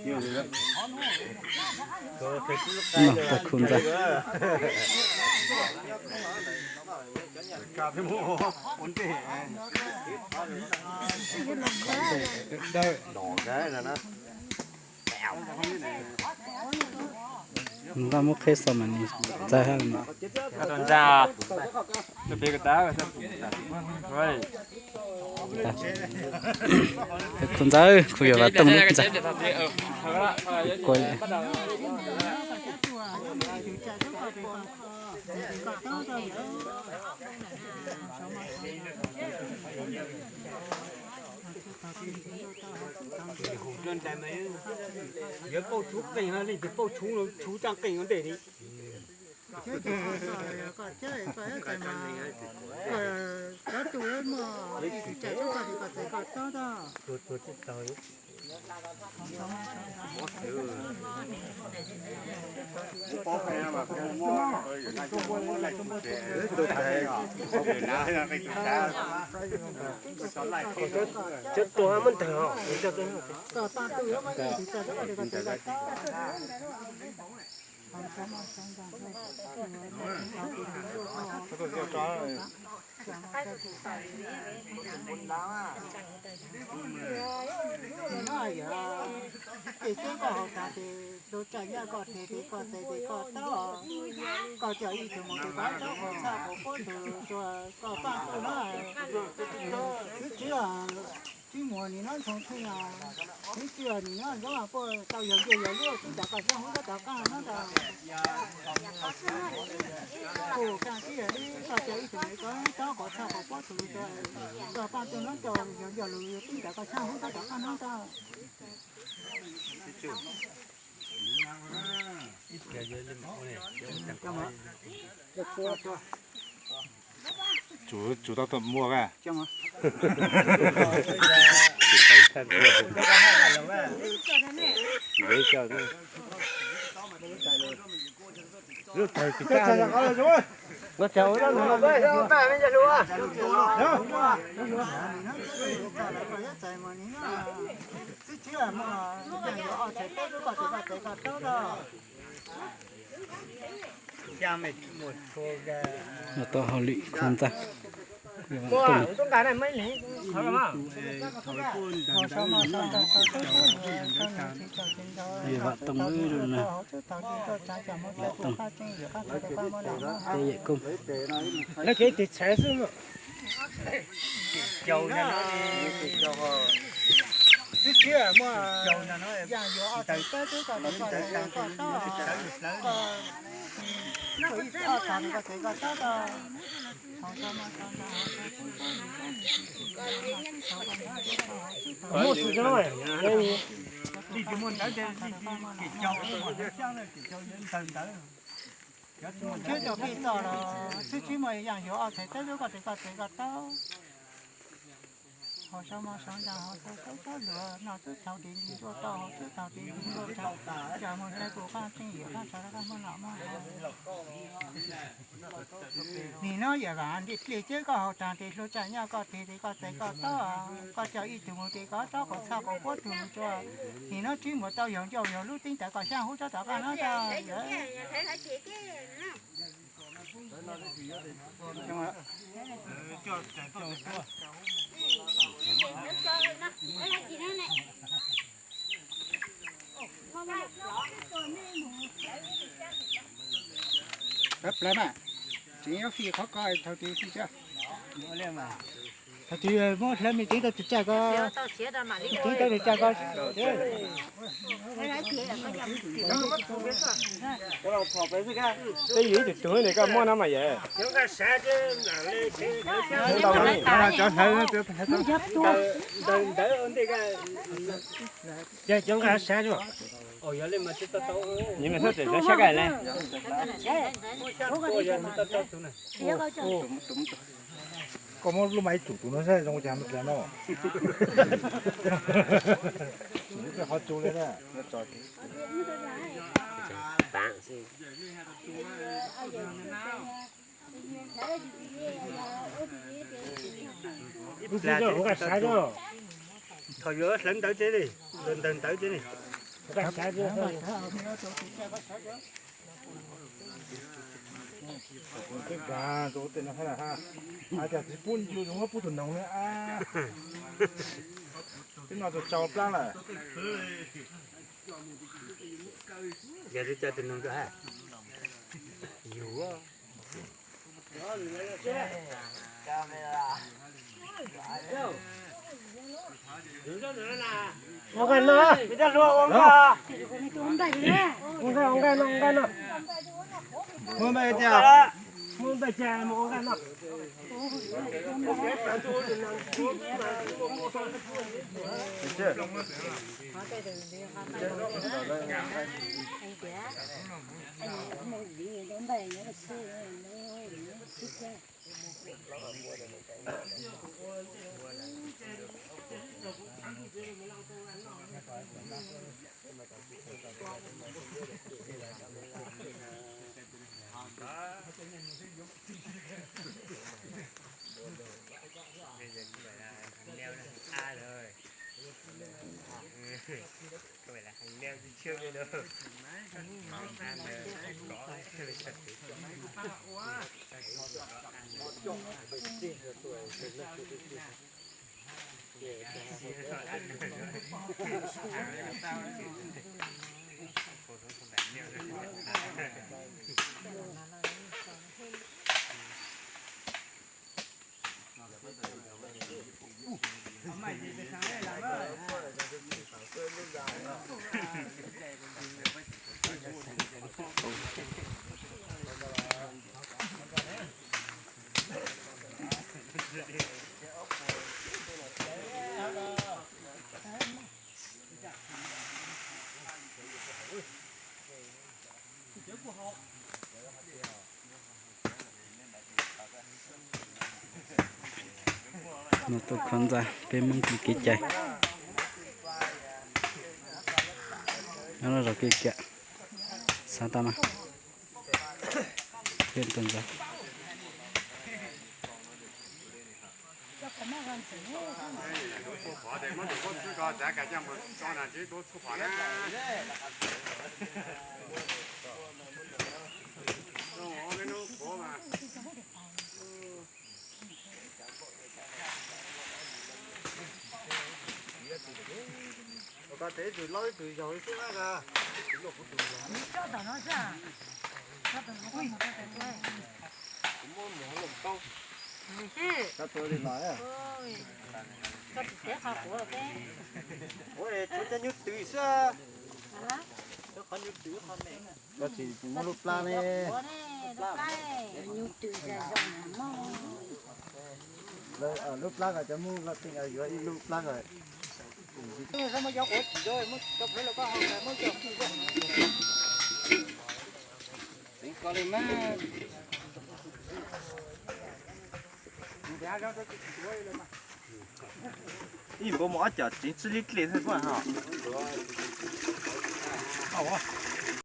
No, tag khu ntxa. Npaj muab qheb xo mas nws ntxaws hab no. Khu ntxa, khu yuav Vam Tooj lub ntxa. Yuav pauj tshub qeej, leej twg pauj tshub, tshub tsaaj qeej ua ntej li. Cov tus muaj ib tug tsav tshub koj tes koj txawv koj tob. Cov tus muaj ntawg os. Nim no yog tes teb koj haus tas tes hlua tsaig nyaj koj tes tes koj tes tes koj taub, koj coj ib tug mus tes koj taub koj txhaj koj puab tug rua koj paaj tug no. Txwv tswv, tswv muag nim no ntshoo tsheej, txwv tswv nim no zoo puab tau yog ncej yog lub tib nrag koj xyaab hub sab tov qaab no ntag. Kuj kaaj tib yog li koj coj ib tug tes koj taub koj txhaj koj puab tug rua koj paaj tug no rua yog ncej lug tib nrag koj xyaab hub sab tov qaab no ntag. Tsum, tsum tau muaj a. Txwv tswv, yaaj tau hauj lwm khu ntxa. Vam Tooj, Vam Tooj. Lawv kev tig tshaiv xwb. Muaj xwb, txhib rau peb txoj los txhib txhib muaj yaaj yuav ob txhais tawb lub koj tes koj txhais koj taub. Haus saub mov saub ntsaa haus saub saub luas noj txhib thaum tis nti ntuj tau haus txhib thaum tis nti ntuj tau. Cov muaj saib kuj qaab tseeb yawm qaab tshaj rau koj muaj nom muaj haus. Nim no yawm vam nti plig ceb koj haus taag tes hlua tsaig nyaj koj tes tes koj txhais koj taub, koj coj ib tug mus tes koj taub koj txhaj koj puab tug rua. Nim no tswv muag tau yog ncej yog lub tib nrag koj xyaab hub sab tov qaab no ntag. Plawv plawv mas, tseem yuav fij qhov ko thaum twg fij tso. Thaum twg muab hlawv me tsev tau tus tsaj ko, tsev tau tus tsaj ko. Peb yug ib tug tug ne koj muab no mas yawm. Cov nqaij saib, nws mas txhob txawm saib sab kaj le. Koj muab lub mas ib tsum tus no saib zoo cas no. Qhov tsu li na. Ib pliag, thaum yuav hlawv ntawv tsev li, ntawv ntawv tsev li. Peb nkag rau ua tej no ha, cas tsis pub yus muab pub tus noog na. Twb no tus tsau plab lawm. Yog twb coj tus noog rau ha. Yus. Ua nqaij no, ua nqaij, ua nqaij no, ua nqaij no. Muab nqaij cia, muab nqaij cia mus ua nqaij no. No tuaj kho ntxa peb Hmoob kev cai. Nyob no zos kev kiam, xav tau no. Peb tuaj ntxa. Koj tes ib tug laub ib tug zaug li xwb na. Kuv muab mus hauv loog tau. Koj tua li los. Ua cov nyuj twm xwb. Qhov nyuj twm qhov me. Koj tsis muab lub plab ne? Lub plab kom cov Hmoob Los Tsuas yuav ib lub plab kom. Ib npaug mus ob cov tseev tsib lib dlej xwb puab hos.